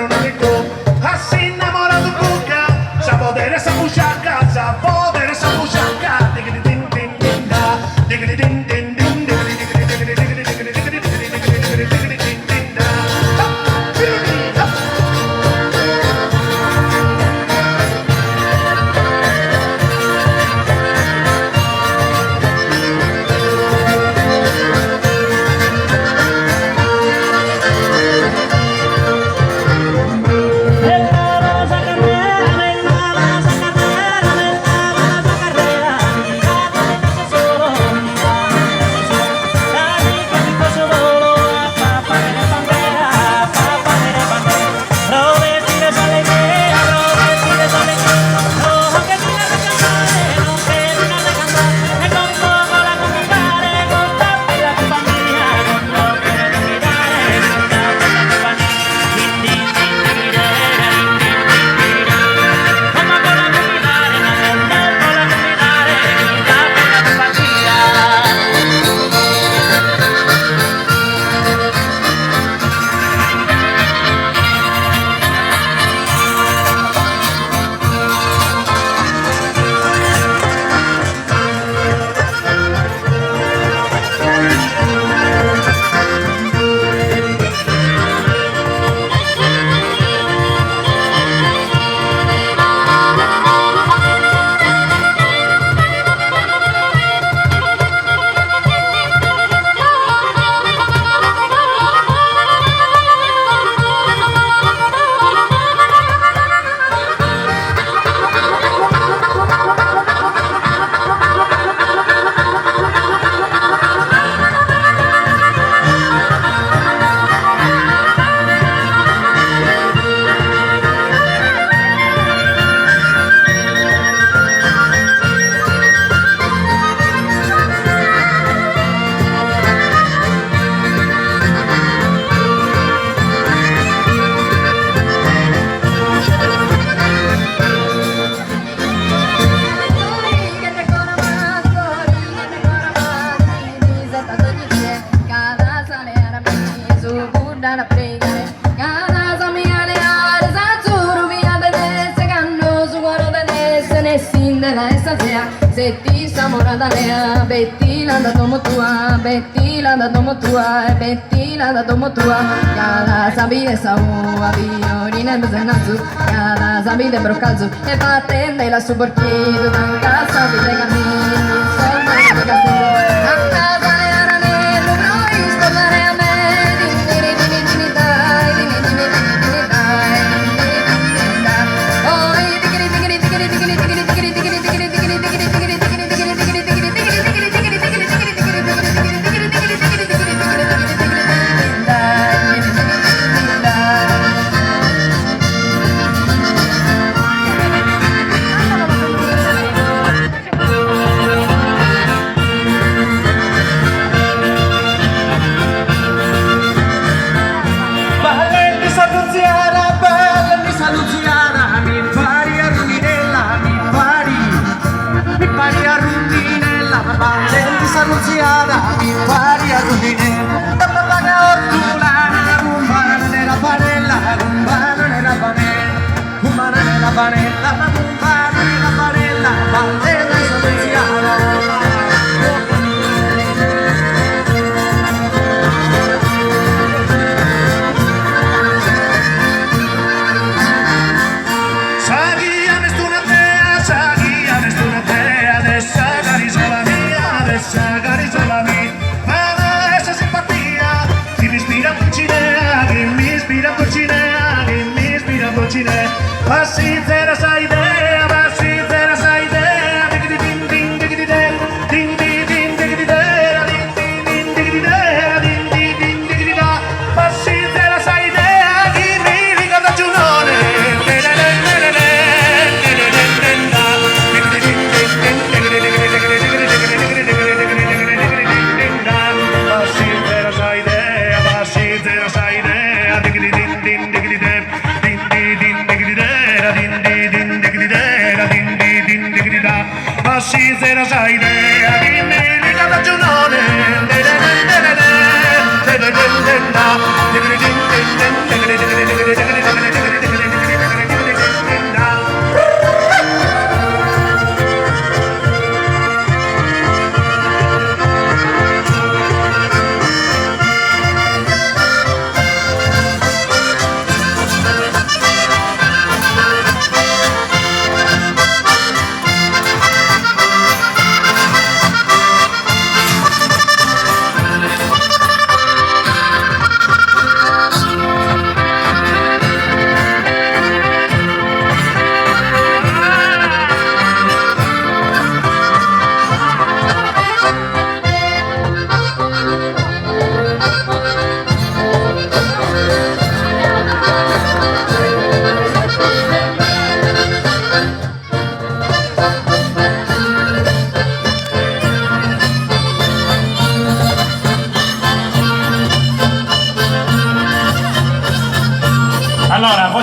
A s'innamoradu buca, sa podere sa busciaca, sa podere sa busciaca, dighidi din din din da, dighidi din din din dighidi dighidi dighidi dighidi dighidi dighidi dighidi dighidi dighidi din din da. Sa ghia m'est una dea, sa ghia m'est una dea de sa carisola mia, de sa carisola mia. Ma essa simpatia chi m'ispirat Dulcinea, chi m'ispirat Dulcinea, chi m'ispirat Dulcinea. Passizera sa idea, passizera sa idea, dighidi din din dighidi de, din di din dighidi dera, din di din dighidi dera, din di din dighidi da. Passizera sa idea chi mi ricorda Giunone, Passizera sa idea, passizera sa idea, dighidi din din dighidi de, din di din dighidi dera, din di din dighidi dera, din di din dighidi da. Passizera sa idea chi mi ricorda Giunone, dighidi din din din dighidi dighidi dighidi dighidi dighidi dighidi dighidi.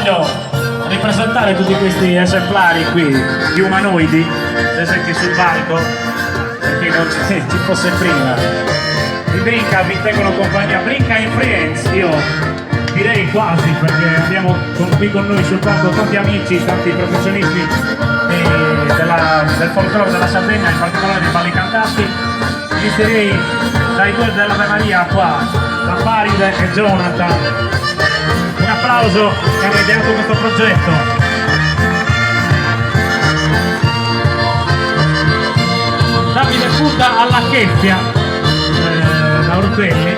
voglio ripresentare tutti questi esemplari qui di umanoidi presenti sul palco, perché non ci fosse prima. I Brinca vi tengono compagnia, Brinca and Friends, io direi quasi, perché abbiamo qui con noi sul palco tanti amici, tanti professionisti del folklore della Sardegna, in particolare dei balli cantati. Inizierei dai due dell'Ave Maria qua, da Paride e Jonathan. Un applauso che hanno ideato questo progetto. Davide Pudda alla cheffia, da Ortelli.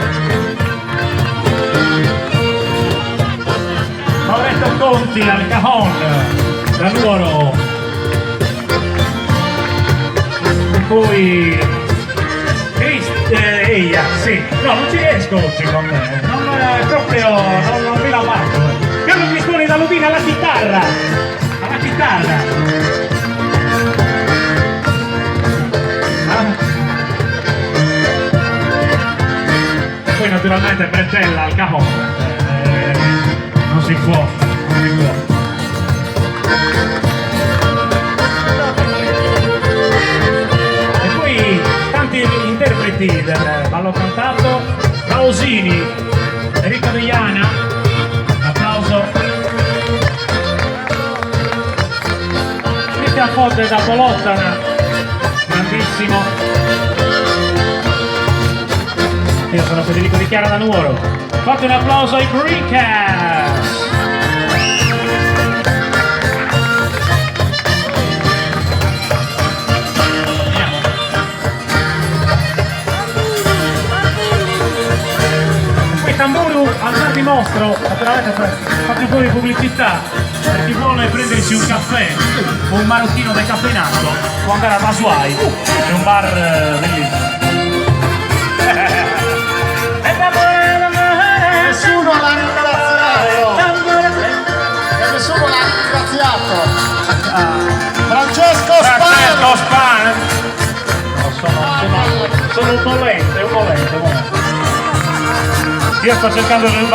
Mauretto Conti al cajon, da Nuoro. E poi Chris, Eia, sì. No, non ci riesco oggi con me. Non è proprio, non, non mi la faccio. Carlo Crisponi da Ludina alla chitarra. Alla chitarra. Ah. E poi naturalmente Bretella al cajon. Non si può, non si può. E poi tanti interpreti del ballo cantato, Rausini, Enrico Deiana, applauso. Cristian Fodde da Bolotana, grandissimo. Io sono Federico Di Chiara da Nuoro. Fate un applauso ai Brincas! Andiamo. Poi Tamburu al bar di Mostro, naturalmente fate un po' di pubblicità per chi vuole prendersi un caffè o un marocchino decaffeinato può andare a Basuai, è un bar bellissimo. Nessuno l'ha ringraziato. E nessuno l'ha ringraziato. Francesco Francesco Spano. Spano. No, sono un volente, un volente, un volente. Io sto cercando di rubare.